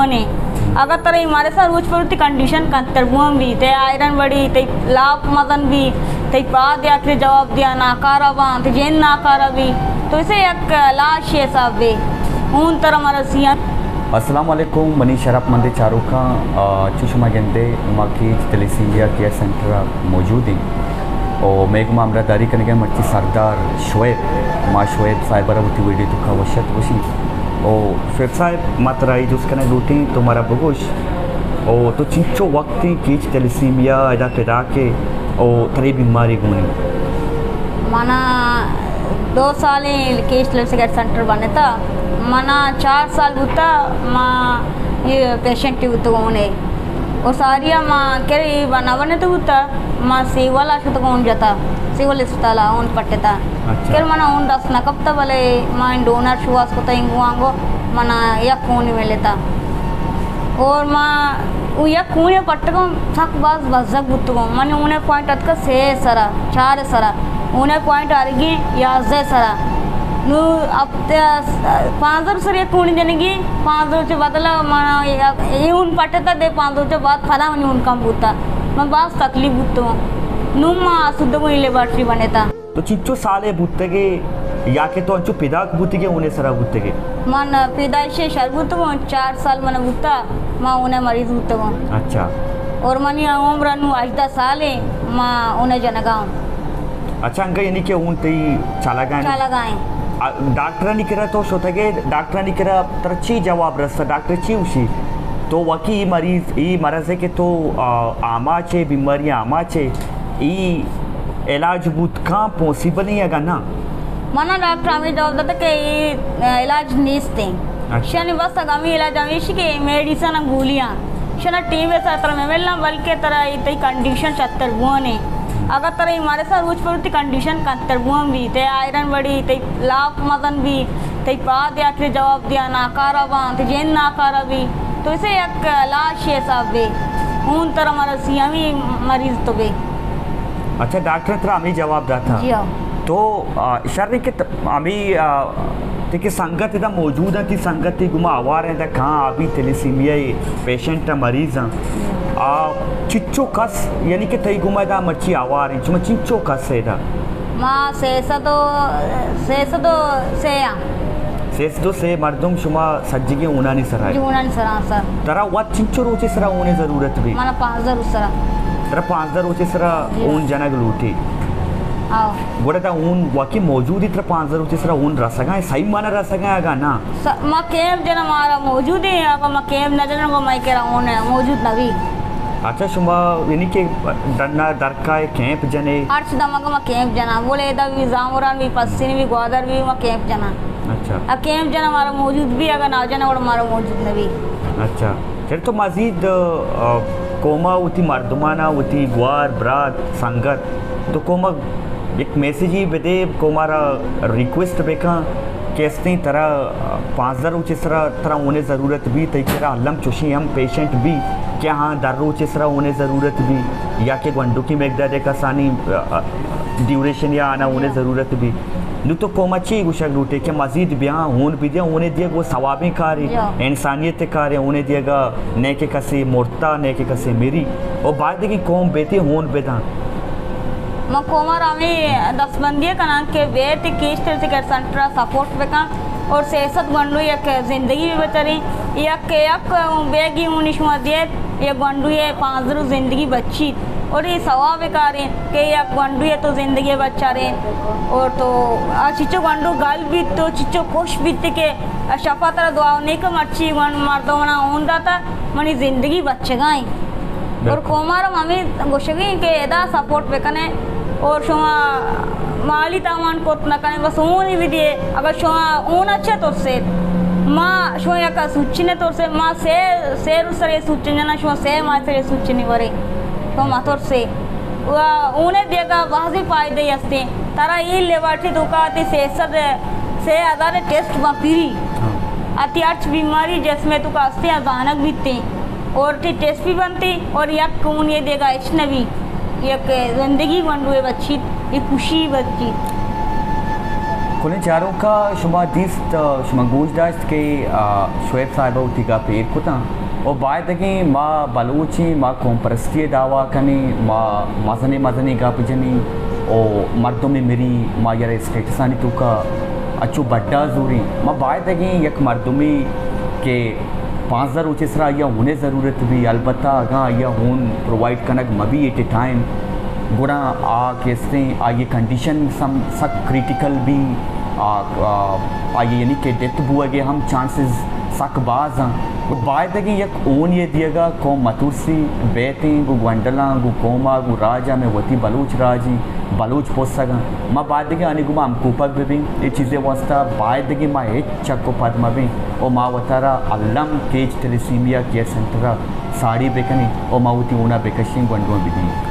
بوانے۔ اگاں ترا اے مرض ءَ روچ پر روچ تئی کنڈیشن کمتر بوان بی، تئی آئرن بڑی، تئی لاپ مزن بی، تئی پاد یا کہ جواب دیا ناکارہ باں، تئی جند ناکارہ بی، تو اسے یک لاش حساب بے، ہون ترا مرسی۔ السلام علیکم منی شرپ مندیں چاروکاں، آ، چو شما گندے ما کیچ تھیلیسیمیا کیئر سینٹر ءَ موجود ایں۔ او مئے گوما ہمراہداری کنگ ءَ مرچی سردار شعیب، ما شعیب صاحب ءَ را وتی ویڈیو توکا وش اتک گوشیں۔ او شعیب صاحب، ما ترا اے جست کنگ لوٹیں، تو مارا بگوش، او تو چنچو وقت ایں کیچ تھیلیسیمیا ادا پیداک ئے، او ترا اے بیماری گون ایں؟ منا دو سال ایں کیچ تھیلیسیمیا سینٹر بنتا، منا چار سال بوتا، ما اے پیشنٹ بوتگوں نے۔ او ساری ءَ ما کہ اے نہ بنت بوتا، ما سیول ءَ شتگوں جتا، سیول اسپتال ءَ ہون پٹتا۔ اچھا۔ کہ منا ہون دست نہ کپتا، بلے ما اے ڈونر شوہاز کتا، انگو آنگو منا یک ہون ملتا۔ اور ما او یک ہون پٹگوں سک باز بزگ بوتگوں۔ من ہون پوائنٹ اتکا سے سرا، چار سرا۔ ہون پوائنٹ آرگی یازدہ سرا۔ نو تے پانزدہ روچ سر یک ہونی جنگی، پانزدہ روچ بدلا منا اے ہون پٹتا دے پانزدہ روچ بعد پدا منی ہون کم بوتا۔ من باز تکلیف بوتوں۔ نو ما آسودگوں اے لیبارٹری بنتا۔ تو چنچو سالے بوتگے یا کہ تو انچو پیداک بوتگے ہونے سرا بوتگے؟ من پیدائش شر بوتگوں، چار سال من بوتا، ما ہونے مریض بوتگوں۔ اچھا۔ اور منی عمر نو ہژدہ سالے، ما ہونے جنگا ہوں۔ اچھا، انگا یعنی کہ ہون تئی چالگا ہیں؟ چالگا ہیں۔ آ، ڈاکٹرانی کرا تو شتگے، ڈاکٹرانی کرا ترا چی جواب رستا؟ ڈاکٹر چی گوشی؟ تو واقعی اے مریض، اے مرض ہے کہ تو، آ، آماچ ہے، بیماری آماچ ہے، اے علاج بوت کان پاسیبل ہیں اگا نہ؟ منا ڈاکٹر ہمیں جواب داتا کہ اے علاج نیست ہیں۔ اچھا۔ شنی بس اگا ہمیں علاج ہمیشی کہ میڈیسن گولیاں۔ شنا ٹیم ءِ سرا ترا مہ ملناں، بلکہ ترا اے تئی کنڈیشن شتر بوان ایں۔ اگاں ترا اے مرض ءَ روچ پر روچ تئی کنڈیشن کمتر بوان بی، تئی آئرن بڑی، تئی لاپ مزن بی، تئی پاد یا کہ جواب دیا ناکارہ باں، تئی جند ناکارہ بی، تو اسے یک لاش حساب بے، ہون ترا مرسی، ہمے مریض تو بے۔ اچھا، ڈاکٹر ترا ہمے جواب داتا؟ جی ہاں۔ تو، آ، شر کہ ت-، ہمے، آ، تئی کہ سنگت ادا موجود انت، تئی سنگت تئی گوما ہوار انت، کاں آ بی تھیلیسیمیا ءِ پیشنٹ ءِ مریض انت۔ آ چچو کس، یعنی کہ تئی گوما ادا مرچی ہوار انت، شما چنچو کس ادا؟ ما سئے سد و، سئے سد و سے آں۔ سئے سد و سے مردم شما سجگیں ہونانی سرا؟ جی، ہونانی سرا، سر۔ ترا وت چنچو روچے سرا ہونے ضرورت بی؟ منا پانزدہ روچ سرا۔ ترا پانزدہ روچے سرا، جی، ہون جنگ لوٹی؟ آؤ۔ گڑا دا ہون واقعی موجود ہے، ترا پانزدہ روچے سرا ہون رسگا ہے، صحیح معنی رسگا ہے اگا نا؟ س-، ما کیمپ جنا مارا موجود ہے، اگا ما کیمپ نہ جنا، ما کرا ہون موجود نہ بی۔ اچھا، شما یعنی کہ ڈنا درکا ہے کیمپ جنے؟ ہرچ دمگا ما کیمپ جنا، بولے ادا بھی زامران بھی، پسین بھی، گوادر بھی ما کیمپ جنا۔ اچھا۔ آ کیمپ جنا مارا موجود بی، اگا نہ جنا گڑا مارا موجود نہ بی۔ اچھا۔ چل تو مزید، آ، قوما وتی مردمانا، وتی گوار، برات، سنگت، تو قوما یک میسجی بدے، قوما را ریکویسٹ بکن کہ استیں ترا پانزدہ روچے سرا ترا ہونے ضرورت بی، تئی کرا الم چوشیں ہم پیشنٹ بی کہ ہاں در روچے سرا ہونے ضرورت بی یا کہ گونڈوکی مقدار کسانی، آ، آ، ڈیوریشن یا آنا ہونے، یا، ضرورت بی۔ نو تو قوما چی گوشگ لوٹے کہ مزید بیاں، ہون بدیاں، ہونے دیگ وہ ثوابیں کارے، یا، انسانیت کارے، ہونے دیگا نئے کہ کسے مرتا، نئے کہ کسے مری، و باید کہ قوم بیتی ہون بداں۔ من قوما را ہمیں دستبندی کناں کہ بیت catch thalassaemia care centre support بکن اور سئے سد گونڈو یک زندگی بھی بچریں، یک یک بیگی ہونی شما دیت، یک گونڈو یہ پانزدہ روچ زندگی بچیت۔ اور اے ثواب کاریں کہ یک گونڈوے تو زندگی بچارے اور تو آ چچو گونڈو گل بیت، تو چچو خوش بیت کہ شپا ترا دعا نیک مرچی گون مردمنا ہون داتا، منی زندگی بچگائیں۔ اور، بالکل، قومارم ہمیں گوشگیں کہ ادا سپورٹ بکنے اور شما مالی تاوان کت نہ کنے، بس ہونی بدیے۔ اگر شما ہون اچھا ترسے، ما شما یک سوچنے ترسے، ما سے، سے روچ سرے سوچنے جنا، شما سے ماہ سرے سوچنے ورے۔ تو مترسے۔ و اونے دیگا بازیں فائدہ ہستیں۔ ترا اے لیبارٹری توکا تی سئے سد، سئے ہزار ٹیسٹ باں فری۔ ہاں۔ اتی ہرچ بیماری جسم توکا ہستیں آ زانگ بیتیں۔ اور تی ٹیسٹ بھی بنتی اور یک خون یہ دیگا ہچ نبی۔ یک زندگی گونڈوے بچیت، یک خوشی بچیت۔ گلیں چاروکاں، شما دیست، شما گوش داشت کہ، آ، شعیب صاحب ءَ وتی گپ ایر کتاں۔ و بایدگیں ما بلوچیں، ما قوم پرستی ءِ دعویٰ کنیں، ما مزنیں مزنیں گپ جنیں و مردم مری، ما یرا اسٹیٹسانی توکا اچو بڈا زوریں۔ ما بایدگیں یک مردمے کہ پانزدہ روچے سرا آئی ءَ ہونے ضرورت بی، البتہ اگاں آئی ءَ ہون پرووائیڈ کنگ مہ بی ایٹ اے ٹائم، گڑا آ کہ استیں آئی ءِ کنڈیشن سم سک کریٹیکل بی، آ، آ، آئی ءِ یعنی کہ ڈیتھ بوگ ءِ ہم چانسز سک باز آں۔ بایدگیں یک ہونے دیگا قوم مترسی، بیتیں گوں گونڈلاں، گوں قوما، گوں راجا، مئے وتی بلوچ راجی، بلوچ پسگاں۔ ما بایدگیں آنی گوما ہمکوپگ ببیں۔ اے چیزے واسطہ بایدگیں ما ہچ چک و پد مبیں و ما وتارا الم کیچ تھیلیسیمیا کیئر سینٹر ءَ ساڑی بکنیں و ما وتی ہونا بکشیں، گونڈواں بدیں۔